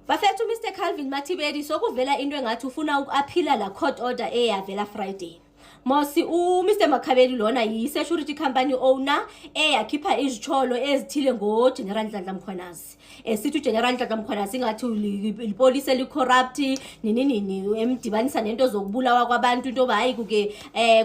Bafethu, Mr Calvin Mathibeli sokuvela into engathi ufuna uku-appeala la court order eyavela Friday. Mosi uMr Makhabeli lona yi-security company owner eyakhipha izitsholo ezithile ngoGeneral Nhlanhla Mkhwanazi. Esithi uGeneral Nhlanhla Mkhwanazi ingathi lipolisa eli-corrupt, nini nini, emdibanisa nento zokubulawa kwabantu, into yoba hayi kuke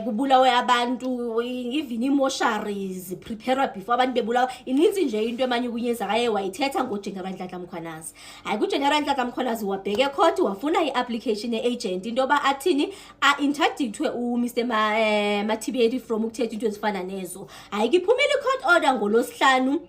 kubulawe abantu, even ii-mortuaries prepare before abantu bebulawa. Inintsi nje into emanye ukunyenzakaye wayithetha ngoGeneral Nhlanhla Mkhwanazi. Hayi, kuGeneral Nhlanhla Mkhwanazi wabheka ecourt, wafuna i-application ye-agent into yoba athini, a-interdictwe uMr Mathibeli from ukuthetha into ezifana nezo. Hayi ke, iphumile i-court order ngolosihlanu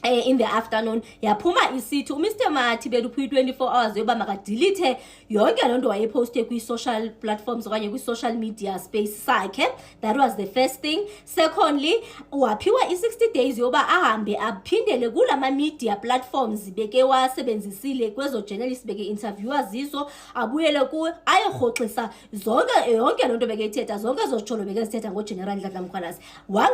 in the afternoon. Yaphuma isithi uMr Mathibeli uphiwe 24 hours yoba makadelete yonke loo nto wayeposte kwi-social platforms okanye kwi-social media space sakhe. That was the first thing. Secondly, waphiwa i-60 days yoba ahambe aphindele kulama media platforms beke wasebenzisile kwezo journalists beke interviewer zizo, abuyele kuyo ayorhoxisa zonke yonke loo nto bekeyithetha, zonke ezo zitsholo bekezithetha ngoGeneral Nhlanhla Mkhwanazi.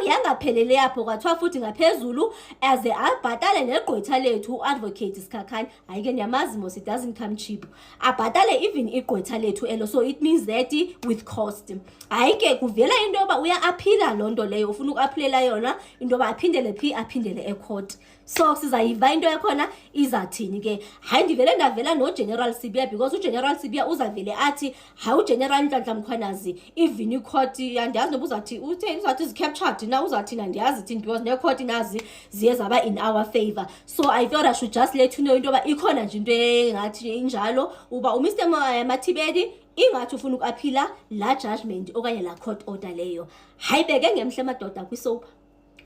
Yangaphelele apho, kwathiwa futhi ngaphezulu aze abhatale negqwetha lethu, uAdvocate Sikhakhane. Hayi ke, ndiyamazi mos, it doesn't come cheap, abhatale even igqwetha lethu elo. So it means that with cost. Hayi ke, kuvela into yoba uya-appeala loo nto leyo, ufuna uku-appealela yona into yoba aphindele phi, aphindele ecourt. So sizayiva into yakhona izathini ke. Hayi, ndivele ndavela noGeneral Sibiya because uGeneral Sibiya uzavele athi hayi, uGeneral Nhlanhla Mkhwanazi, even icourt andiyazi noba uzathi utheni, uzathi zi-captured na, uzathini, andiyazi thini, because necourt nazi ziye zaba in our favor. So I thought I should just let you know into yoba ikhona nje into engathi injalo, uba uMr Mathibeli ingathi ufuna uku-appeala la judgment okanye la court order leyo. Hayi, beke ngemhle madoda kwiSOPA,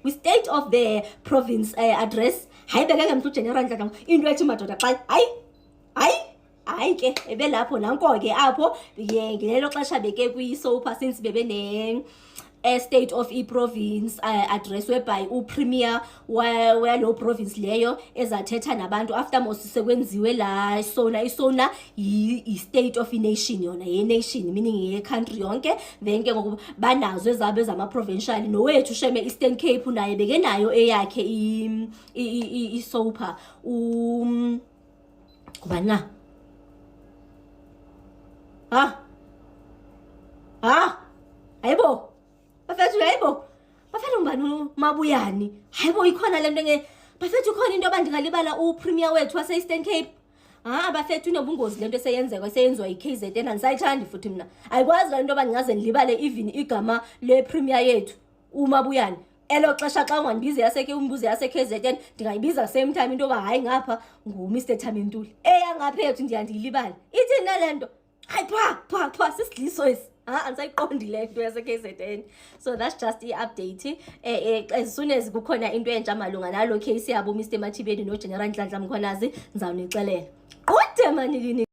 kwi-State of the Province Address. Hayi, beke ngemhle uGeneral Nhlanhla into ethi madoda xa hayi hayi hayi ke, ebelapho nanko ke apho ye ngelelo xesha beke kwi-SOPA, since bebe ne State of i-Province Address whereby uPremier walo province leyo ezathetha nabantu after mos sekwenziwe la SONA. ISONA yi-state of i-nation yona, ye-nation meaning ye-country yonke. Then ke ngoku banazo ezabo ezama-provincial. Nowethu sheme Eastern Cape naye bekenayo eyakhe i-SOPA. Ngubani na? Ha ha, hayibo bafethu, hayibo bafethu, ngubani uMabuyane? Hayibo, ikhona lento nge bafethu, ikhona into yoba ndingalibala uPremier wethu wase-Eastern Cape. Ha, bafethu, inobungozi lento eseyenzeka, eseyenziwa yi-KZN. Andisayithandi futhi mna, ayikwazi laa nto yoba ndingaze ndilibale even igama le-premier yethu uMabuyane. Elo xesha xa ungandibiza yaseke umbuzo yase-KZN, ndingayibiza same time into yoba hayi, ngapha nguMr Thami Ntuli, eyangapha yethu ndiya ndiyilibale. Ithini nale nto? Hayi, pha pha pha, sisidliso esi. Ha, andisayiqondi le nto yase-KZN. So that's just i-update. As soon as kukhona into entsha malunga nalo case yabo Mr Mathibeli noGeneral Nhlanhla Mkhwanazi, ndizawunixelela. Qude manikini.